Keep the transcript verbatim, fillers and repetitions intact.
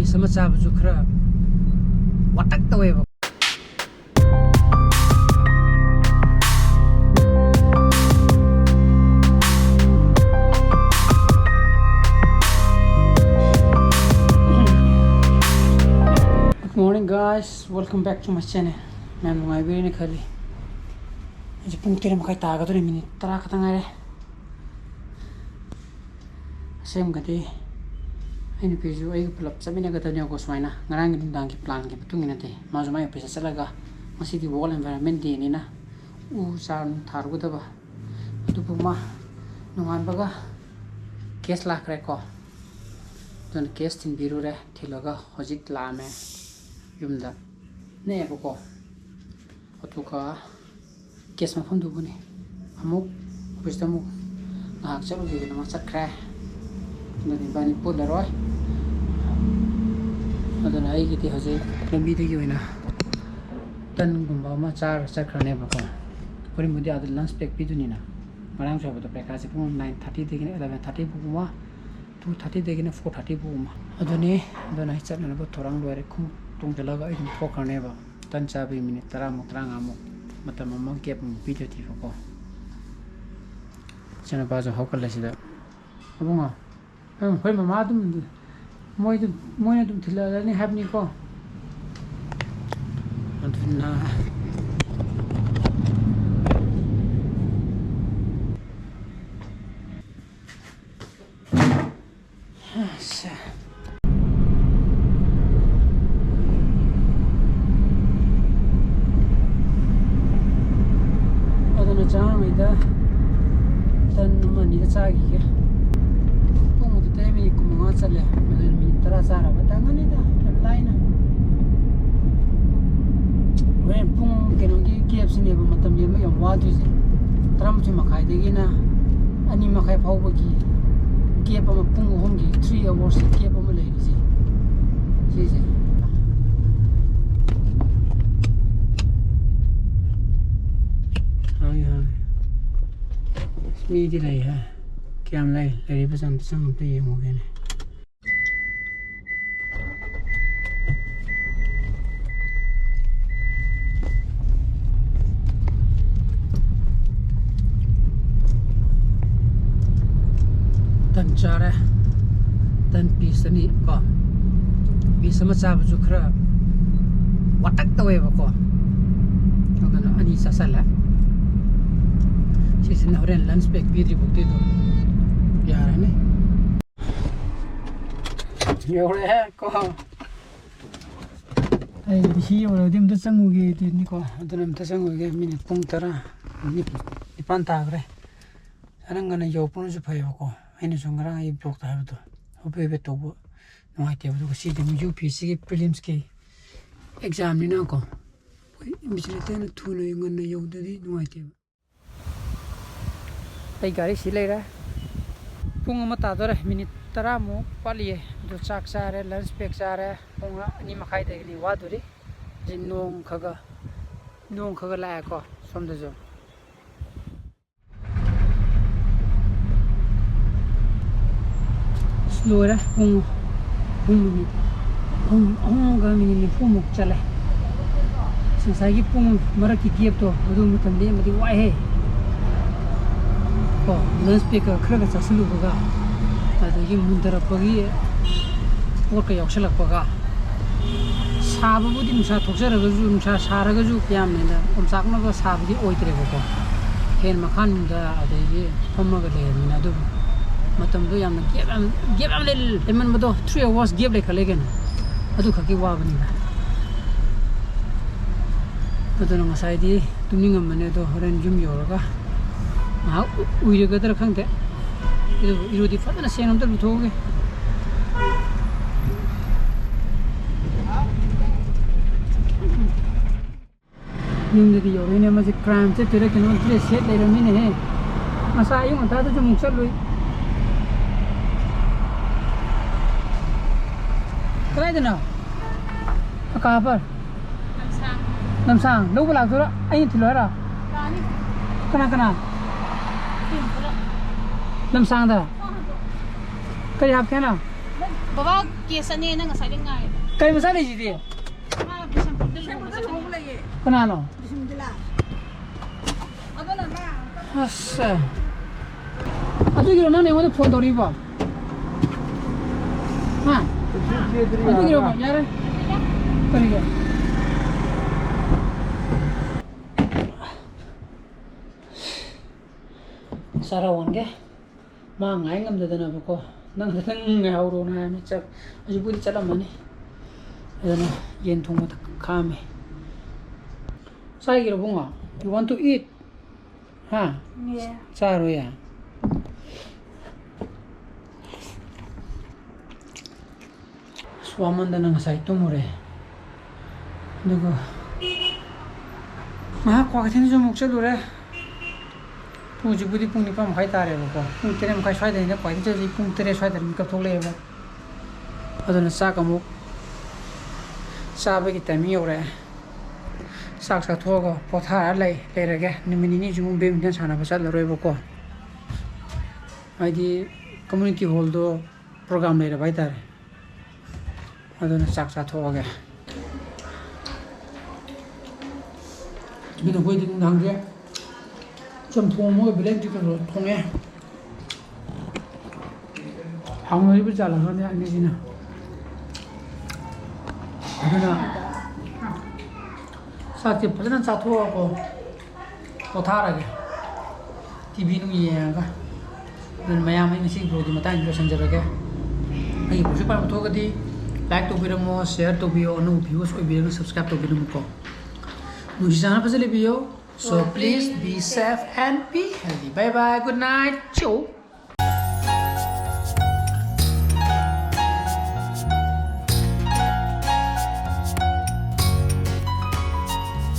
Piece ꯑꯃ ꯆꯥꯕꯁꯨ ꯈꯔ ꯋꯥꯇꯛ ꯇꯧꯋꯦꯕ꯫ Good morning, guys, welcome back to my channel. ꯃꯌꯥꯝ ꯅꯨꯡꯉꯥꯏꯕꯤꯔꯦꯅ ꯈꯜꯂꯤ꯫ ꯍꯧꯖꯤꯛ ꯄꯨꯡ ꯇꯔꯦꯠ ꯃꯈꯥꯏ ꯇꯥꯒꯗꯧꯔꯦ, ꯃꯤꯅꯤꯠ ꯇꯔꯥ ꯈꯛꯇ ꯉꯥꯏꯔꯦ꯫ ꯑꯁꯦꯡꯕꯗꯤ ꯑꯩ ꯅꯨꯄꯤꯁꯨ ꯑꯩꯒ ꯄꯨꯂꯞ ꯆꯠꯃꯤꯟꯅꯒꯗꯕꯅꯦꯕꯀꯣ꯫ ꯁꯨꯃꯥꯏꯅ ꯉꯔꯥꯡꯒꯤ ꯅꯨꯡꯗꯥꯡꯒꯤ ꯄ꯭ꯂꯥꯟꯒꯤ ꯃꯇꯨꯡ ꯏꯟꯅꯗꯤ ꯃꯥꯁꯨ ꯃꯥꯏ ꯑꯣꯐꯤꯁꯇ ꯆꯠꯂꯒ ꯉꯁꯤꯗꯤ World Environment Day ꯅꯤꯅ ꯎ ꯆꯥꯔ ꯅꯨꯡ ꯊꯥꯔꯨꯒꯗꯕ, ꯑꯗꯨꯕꯨ ꯃꯥ ꯅꯣꯡꯉꯥꯟꯕꯒ ꯀꯦꯁ ꯂꯥꯛꯈ꯭ꯔꯦꯀꯣ꯫ ꯑꯗꯨꯅ ꯀꯦꯁ ꯊꯤꯟꯕꯤꯔꯨꯔꯦ, ꯊꯤꯜꯂꯒ ꯍꯧꯖꯤꯛ ꯂꯥꯛꯑꯝꯃꯦ ꯌꯨꯝꯗ꯫ ꯅꯛꯑꯦꯕꯀꯣ꯫ ꯑꯗꯨꯒ ꯀꯦꯁ ꯃꯐꯝꯗꯨꯕꯨꯅꯤ꯫ ꯑꯃꯨꯛ ꯑꯣꯐꯤꯁꯇ ꯑꯃꯨꯛ ꯉꯥꯏꯍꯥꯛ ꯆꯠꯂꯨꯒꯦꯅ ꯑꯃ ꯆꯠꯈ꯭ꯔꯦ꯫ ꯑꯗꯨꯅ ꯏꯕꯥꯅꯤ ꯄꯨꯜꯂꯔꯣꯏ꯫ ꯑꯗꯨꯅ ꯑꯩꯒꯤꯗꯤ ꯍꯧꯖꯤꯛ ꯂꯝꯕꯤꯗꯒꯤ ꯑꯣꯏꯅ ꯇꯟꯒꯨꯝꯕ ꯑꯃ ꯆꯥꯔꯒ ꯆꯠꯈ꯭ꯔꯅꯦꯕꯀꯣ꯫ ꯍꯣꯔꯦꯟꯕꯨꯗꯤ ꯑꯥꯗ lunch break ꯄꯤꯗꯣꯏꯅꯤꯅ꯫ ꯉꯔꯥꯡꯁꯨ ꯍꯥꯏꯕꯗꯣ ꯄꯔꯤꯈꯥꯁꯦ ꯄꯨꯡ nine thirty ꯗꯒꯤꯅ eleven thirty ꯐꯥꯎꯕ ꯑꯃ, two thirty ꯗꯒꯤꯅ four thirty ꯐꯥꯎꯕ ꯑꯃ꯫ ꯑꯗꯨꯅꯤ꯫ ꯑꯗꯨꯅ ꯑꯩ ꯆꯠꯅꯅꯕ ꯊꯧꯔꯥꯡ ꯂꯣꯏꯔꯦ꯫ ꯈꯣꯡꯎꯞ ꯇꯣꯡꯁꯤꯜꯂꯒ ꯑꯩ ꯑꯗꯨꯝ ꯊꯣꯛꯈ꯭ꯔꯅꯦꯕ꯫ ꯇꯟ ꯆꯥꯕꯒꯤ ꯃꯤꯅꯤꯠ ꯇꯔꯥꯃꯨꯛ, ꯇꯔꯥꯃꯉꯥꯃꯨꯛ ꯃꯇꯝ ꯑꯃ gap ꯑꯃꯨꯛ ꯄꯤꯗꯣꯏꯅꯦꯕꯀꯣ꯫ ꯏꯆꯥꯅꯨꯄꯥꯁꯨ ꯍꯧꯒꯠꯂꯦ ꯁꯤꯗ꯫ "ꯑꯕꯨꯡꯉꯣ, ꯅꯪ ꯑꯩꯈꯣꯏ ꯃꯃꯥ ꯑꯗꯨꯝ, ꯃꯣꯏꯗꯨ, ꯃꯣꯏꯅ ꯑꯗꯨꯝ ꯊꯤꯜꯂꯛꯑꯅꯤ ꯍꯥꯏꯕꯅꯤꯀꯣ?" ꯑꯗꯨꯅ ꯑꯁ꯫ ꯑꯗꯨꯅ ꯆꯥꯔꯤꯉꯩꯗ ꯇꯟ ꯑꯃ ꯑꯅꯤꯒ ꯆꯥꯈꯤꯒꯦ꯫ ꯄꯨꯡꯃꯨꯛꯇ ꯇꯔꯦꯠ ꯃꯤꯅꯤꯠ ꯀꯨꯟꯃꯉꯥ ꯆꯠꯂꯦ꯫ ꯑꯗꯨꯅ ꯃꯤꯅꯤꯠ ꯇꯔꯥ ꯆꯥꯔꯕ ꯇꯪꯉꯅꯤꯗ, ꯌꯥꯝ ꯂꯥꯏꯅ꯫ ꯍꯣꯔꯦꯟ ꯄꯨꯡ ꯀꯩꯅꯣꯒꯤ ꯒꯦꯞꯁꯤꯅꯦꯕ ꯃꯇꯝ ꯂꯦꯟꯕ ꯌꯥꯝ ꯋꯥꯗꯣꯏꯁꯦ꯫ ꯇꯔꯥꯃꯥꯊꯣꯏ ꯃꯈꯥꯏꯗꯒꯤꯅ ꯑꯅꯤ ꯃꯈꯥꯏ ꯐꯥꯎꯕꯒꯤ gap ꯑꯃ, ꯄꯨꯡ ꯑꯍꯨꯝꯒꯤ, three hours ꯒꯤ gap ꯑꯃ ꯂꯩꯔꯤꯁꯦ꯫ ꯁꯤꯁꯦ꯫ ꯍꯥꯡꯉꯤ, ꯍꯥꯡꯉꯤ꯫ ꯃꯤꯗꯤ ꯂꯩ ꯍꯥꯏ꯫ ꯀꯌꯥꯝ ꯂꯩ? ꯂꯩꯔꯤꯕ ꯆꯥꯡꯗ ꯆꯪ ꯑꯝꯇ ꯌꯦꯡꯉꯨꯒꯦꯅꯦ꯫ ꯆꯥꯔꯦ꯫ ꯇꯟ ꯄꯤꯁ ꯑꯅꯤ ꯀꯣ, ꯄꯤꯁ ꯑꯃ ꯆꯥꯕꯁꯨ ꯈꯔ ꯋꯥꯇꯛ ꯇꯧꯋꯦꯕꯀꯣ, ꯑꯗꯨꯅ ꯑꯅꯤ ꯆꯥꯁꯜꯂꯦ꯫ ꯁꯤꯁꯤꯅ ꯍꯣꯔꯦꯟ ꯂꯟꯁ ꯕ꯭ꯔꯦꯛ ꯄꯤꯗ꯭ꯔꯤ ꯐꯥꯎꯗꯤ ꯑꯗꯨꯝ ꯌꯥꯔꯅꯤ꯫ ꯌꯧꯔꯛꯑꯦ ꯀꯣ꯫ ꯑꯩꯗꯤ ꯁꯤ ꯌꯧꯔꯗꯤ ꯑꯝꯇ ꯆꯪꯉꯨꯒꯦ ꯑꯗꯨꯅꯤꯀꯣ꯫ ꯑꯗꯨꯅ ꯑꯝꯇ ꯆꯪꯉꯨꯒꯦ꯫ ꯃꯤꯅꯤꯠ ꯄꯨꯡ ꯇꯔꯥ, ꯅꯤꯞ-, ꯅꯤꯄꯥꯟ ꯇꯥꯈ꯭ꯔꯦ꯫ ꯈꯔ ꯉꯟꯅ ꯌꯧꯔꯛꯄꯅꯁꯨ ꯐꯩꯌꯦꯕꯀꯣ꯫ ꯑꯩꯅꯁꯨ ꯉꯔꯥꯡ ꯑꯩ ꯕ꯭ꯂꯣꯛꯇ ꯍꯥꯏꯕꯗꯣ, ꯍꯣꯕꯦ ꯍꯣꯕꯦ ꯇꯧꯕ ꯅꯨꯡꯉꯥꯏꯇꯦꯕ꯫ ꯑꯗꯨꯒ ꯁꯤꯗꯤ ꯑꯃꯨꯛ ꯌꯨ ꯄꯤ ꯑꯦꯁ ꯁꯤꯒꯤ ꯄ꯭ꯔꯤꯂꯤꯝꯁꯀꯤ ꯑꯦꯛꯖꯥꯝꯅꯤꯅꯀꯣ, ꯑꯩꯈꯣꯏ ꯏꯟꯚꯤꯖꯤꯂꯦꯇꯔꯅ ꯊꯨꯅ ꯉꯟꯅ ꯌꯧꯗ꯭ꯔꯗꯤ ꯅꯨꯡꯉꯥꯏꯇꯦꯕ꯫ ꯑꯩ ꯒꯥꯔꯤ ꯁꯤ ꯂꯩꯔꯦ꯫ ꯄꯨꯡ ꯑꯃ ꯇꯥꯗꯣꯔꯦ, ꯃꯤꯅꯤꯠ ꯇꯔꯥꯃꯨꯛ ꯋꯥꯠꯂꯤꯌꯦ꯫ ꯑꯗꯨ ꯆꯥꯛ ꯆꯥꯔꯦ, ꯂꯟꯁ ꯕ꯭ꯔꯦꯛ ꯆꯥꯔꯦ꯫ ꯄꯨꯡ ꯑꯅꯤ ꯃꯈꯥꯏꯗꯒꯤꯗꯤ ꯋꯥꯗꯣꯔꯤ꯫ ꯍꯧꯖꯤꯛ ꯅꯣꯡ ꯈꯒ, ꯅꯣꯡ ꯈꯒ ꯂꯥꯛꯑꯦꯀꯣ ꯁꯣꯝꯗꯁꯨ꯫ ꯑꯁ, ꯂꯣꯏꯔꯦ꯫ ꯄꯨꯡ ꯑꯍꯨꯝ ꯃꯤꯅꯤꯠ, ꯑꯍꯨꯝ, ꯑꯍꯨꯝꯒ ꯃꯤꯅꯤꯠ ꯅꯤꯐꯨꯃꯨꯛ ꯆꯠꯂꯦ꯫ ꯑꯁ, ꯉꯁꯥꯏꯒꯤ ꯄꯨꯡ ꯃꯔꯛꯀꯤ ꯒꯦꯞꯇꯣ, ꯑꯗꯨ ꯃꯇꯝꯗꯤ ꯑꯃꯗꯤ ꯋꯥꯏꯍꯦ꯫ ꯀꯣ, ꯂꯟꯁ ꯕ꯭ꯔꯦꯛꯀ ꯈꯔꯒ ꯆꯥꯁꯤꯜꯂꯨꯕꯒ, ꯑꯗꯒꯤ ꯃꯨꯟꯊꯔꯛꯄꯒꯤ ꯄꯣꯠꯀ ꯌꯥꯎꯁꯜꯂꯛꯄꯒ, ꯁꯥꯕꯕꯨꯗꯤ ꯅꯨꯡꯁꯥ ꯊꯣꯛꯆꯔꯒꯁꯨ, ꯅꯨꯡꯁꯥ ꯁꯥꯔꯒꯁꯨ ꯀꯌꯥꯝ ꯍꯦꯟꯅ ꯑꯣꯝꯆꯥꯛꯅꯕ ꯁꯥꯕꯗꯤ ꯑꯣꯏꯗ꯭ꯔꯦꯕꯀꯣ꯫ ꯐꯦꯟ ꯃꯈꯥꯅꯤꯗ, ꯑꯗꯒꯤ ꯐꯝꯃꯒ ꯂꯩꯔꯕꯅꯤꯅ꯫ ꯑꯗꯨꯕꯨ ꯃꯇꯝꯗꯣ ꯌꯥꯝꯅ ꯒꯦꯞ ꯌꯥꯝ, ꯒꯦꯞ ꯌꯥꯝ ꯂꯩ-, ꯂꯩꯃꯟꯕꯗꯣ, ꯊ꯭ꯔꯤ ꯑꯋꯥꯔꯁ ꯒꯦꯞ ꯂꯩꯈꯠꯂꯦ ꯀꯩꯅꯣ꯫ ꯑꯗꯨ ꯈꯛꯀꯤ ꯋꯥꯕꯅꯤꯗ꯫ ꯑꯗꯨꯅ ꯉꯁꯥꯏꯗꯤ ꯇꯨꯝꯅꯤꯡꯉꯝꯕꯅꯦ, ꯑꯗꯣ ꯍꯣꯔꯦꯟ ꯌꯨꯝ ꯌꯧꯔꯒ ꯉꯥꯏꯍꯥꯛ ꯎ-, ꯎꯏꯔꯒꯗ꯭ꯔꯥ ꯈꯪꯗꯦ꯫ ꯑꯗꯨꯕꯨ ꯏꯔꯨꯗꯤ ꯐꯖꯅ ꯁꯦꯡꯅ ꯑꯝꯇ ꯂꯨꯊꯣꯛꯎꯒꯦ꯫ ꯌꯨꯝꯗꯗꯤ ꯌꯧꯔꯛꯏꯅꯦ꯫ ꯃꯁꯤ ꯀ꯭ꯔꯥꯏꯝ ꯆꯠꯇꯣꯏꯔꯥ ꯀꯩꯅꯣ, ꯗ꯭ꯔꯦꯁ ꯁꯦꯠ ꯂꯩꯔꯝꯃꯤꯅꯦꯍꯦ꯫ ꯉꯁꯥꯏ ꯑꯌꯨꯛ ꯉꯟꯇꯥꯗꯁꯨ ꯑꯃꯨꯛ ꯆꯠꯂꯨꯏ꯫ ꯀꯗꯥꯏꯗꯅꯣ? ꯑꯀꯥꯕꯔ? ꯂꯝꯁꯥꯡ꯫ ꯂꯝꯁꯥꯡ ꯂꯧꯕ ꯂꯥꯛꯇꯣꯏꯔꯣ? ꯑꯩꯅ ꯊꯤꯜꯂꯣ ꯍꯥꯏꯔꯣ? ꯂꯥꯛꯑꯅꯤ꯫ ꯀꯅꯥ ꯀꯅꯥ? ꯑꯩꯈꯣꯏ ꯄꯨꯂꯞ꯫ ꯂꯝꯁꯥꯡꯗ? ꯀꯔꯤ ꯍꯥꯞꯀꯦ ꯍꯥꯏꯅꯣ? ꯕꯕꯥ ꯀꯦꯁ ꯑꯅꯤ ꯅꯪ ꯉꯁꯥꯏꯗꯩ ꯉꯥꯏꯔꯦ꯫ ꯀꯔꯤ ꯃꯆꯥ ꯂꯩꯁꯤꯗꯤ? ꯃꯥ ꯕꯤꯁꯦꯝꯄꯨꯔꯗ ꯂꯨꯍꯣꯡꯕ ꯆꯠꯀꯅꯤ꯫ ꯀꯅꯥꯅꯣ? ꯕꯤꯁꯦꯝꯄꯨꯔꯗ ꯂꯥꯛꯑꯦ꯫ ꯑꯁ꯫ ꯑꯗꯨꯒꯤꯔꯣ ꯅꯪꯅ ꯑꯩꯉꯣꯟꯗ ꯐꯣꯟ ꯇꯧꯔꯛꯏꯕꯣ? ꯍꯥ? ꯑꯗꯨꯒꯤꯔꯣ? ꯌꯥꯔꯦ꯫ ꯀꯔꯤꯒꯤ? ꯆꯥꯔꯥ ꯋꯥꯟꯒꯦ꯫ ꯃꯥ ꯉꯥꯏ ꯉꯝꯗꯗꯅꯕꯀꯣ, "ꯅꯪ ꯈꯛꯇꯪ ꯉꯥꯏꯍꯧꯔꯣꯅ" ꯍꯥꯏꯔꯝꯃꯤ꯫ ꯆꯠ-, ꯍꯧꯖꯤꯛꯄꯨꯗꯤ ꯆꯠꯂꯝꯃꯅꯤ꯫ ꯑꯗꯨꯅ ꯌꯦꯟ ꯊꯣꯡꯕꯗ ꯈꯥꯝꯃꯤ꯫ ꯆꯥꯏꯒꯤꯔꯣ ꯕꯨꯡꯉꯣ? You want to eat? ꯍꯥ? Yeah. ꯆꯥꯔꯣꯏꯌꯦ? ꯑꯁ, ꯋꯥꯃꯟꯗꯅ ꯉꯁꯥꯏ ꯇꯨꯝꯃꯨꯔꯦ꯫ ꯑꯗꯨꯒ ꯉꯥꯏꯍꯥꯛ ꯀ꯭ꯋꯥꯀꯩꯊꯦꯜꯁꯨ ꯑꯃꯨꯛ ꯆꯠꯂꯨꯔꯦ꯫ ꯄꯨꯡ ꯍꯧꯖꯤꯛꯄꯨꯗꯤ ꯄꯨꯡ ꯅꯤꯄꯥꯟ ꯃꯈꯥꯏ ꯇꯥꯔꯦꯕꯀꯣ꯫ ꯄꯨꯡ ꯇꯔꯦꯠ ꯃꯈꯥꯏ ꯁ꯭ꯋꯥꯏꯗꯅꯤꯅ ꯀ꯭ꯋꯥꯀꯩꯊꯦꯜ ꯆꯠꯂꯤꯁꯦ, ꯄꯨꯡ ꯇꯔꯦꯠ ꯁ꯭ꯋꯥꯏꯗ ꯃꯤꯀꯞ ꯊꯣꯛꯂꯛꯑꯦꯕ꯫ ꯑꯗꯨꯅ ꯆꯥꯛ ꯑꯃꯨꯛ ꯆꯥꯕꯒꯤ timing ꯌꯧꯔꯛꯑꯦ꯫ ꯆꯥꯛ ꯆꯥꯊꯣꯛꯑꯒ ꯄꯣꯊꯥꯔ ꯂꯩ-, ꯂꯩꯔꯒꯦ꯫ ꯅꯨꯃꯤꯠ ꯅꯤꯅꯤꯁꯤꯃꯨꯛ badminton ꯁꯥꯟꯅꯕ ꯆꯠꯂꯔꯣꯏꯕꯀꯣ꯫ ꯍꯥꯏꯗꯤ community hallꯗꯣ program ꯂꯩꯔꯕ ꯍꯥꯏꯇꯥꯔꯦ꯫ ꯑꯗꯨꯅ ꯆꯥꯛ ꯆꯥꯊꯣꯛꯑꯒꯦ꯫ ꯑꯗꯨꯅ ꯑꯩꯈꯣꯏꯗꯤ ꯅꯨꯡꯗꯥꯡꯁꯦ ꯆꯝꯊꯣꯡ ꯑꯃꯒ ꯕꯦꯂꯦꯟꯗ꯭ꯔꯤ ꯀꯥꯡꯁꯣꯏ ꯊꯣꯡꯉꯦ꯫ ꯍꯥꯎꯅꯔꯤꯕ ꯖꯥꯠꯂ ꯈꯪꯗꯦ ꯑꯅꯤꯁꯤꯅ꯫ ꯑꯗꯨꯅ ꯆꯥꯛꯁꯦ ꯐꯖꯅ ꯆꯥꯊꯣꯛꯑꯒꯀꯣ ꯄꯣꯊꯥꯔꯒꯦ꯫ TV ꯅꯨꯡ ꯌꯦꯡꯉꯒ꯫ ꯑꯗꯨꯅ ꯃꯌꯥꯝ, ꯑꯩ ꯉꯁꯤꯒꯤ vlogꯗꯤ ꯃꯇꯥꯡꯁꯤꯗ ꯂꯣꯏꯁꯤꯟꯖꯔꯒꯦ꯫ ꯑꯩꯒꯤ vlogꯁꯤ ꯄꯥꯝꯕ ꯊꯣꯛꯑꯒꯗꯤ like ꯇꯧꯕꯤꯔꯝꯃꯣ, share ꯇꯧꯕꯤꯌꯣ, ꯑꯅꯧꯕ viewers ꯑꯣꯏꯕꯤꯔꯒꯅ subscribe ꯇꯧꯕꯤꯔꯝꯃꯨꯀꯣ꯫ ꯅꯨꯡꯁꯤ ꯆꯥꯟꯅꯅ ꯐꯖꯅ ꯂꯩꯕꯤꯌꯣ꯫ So please be safe and be healthy. Bye bye. Good night. Ciao.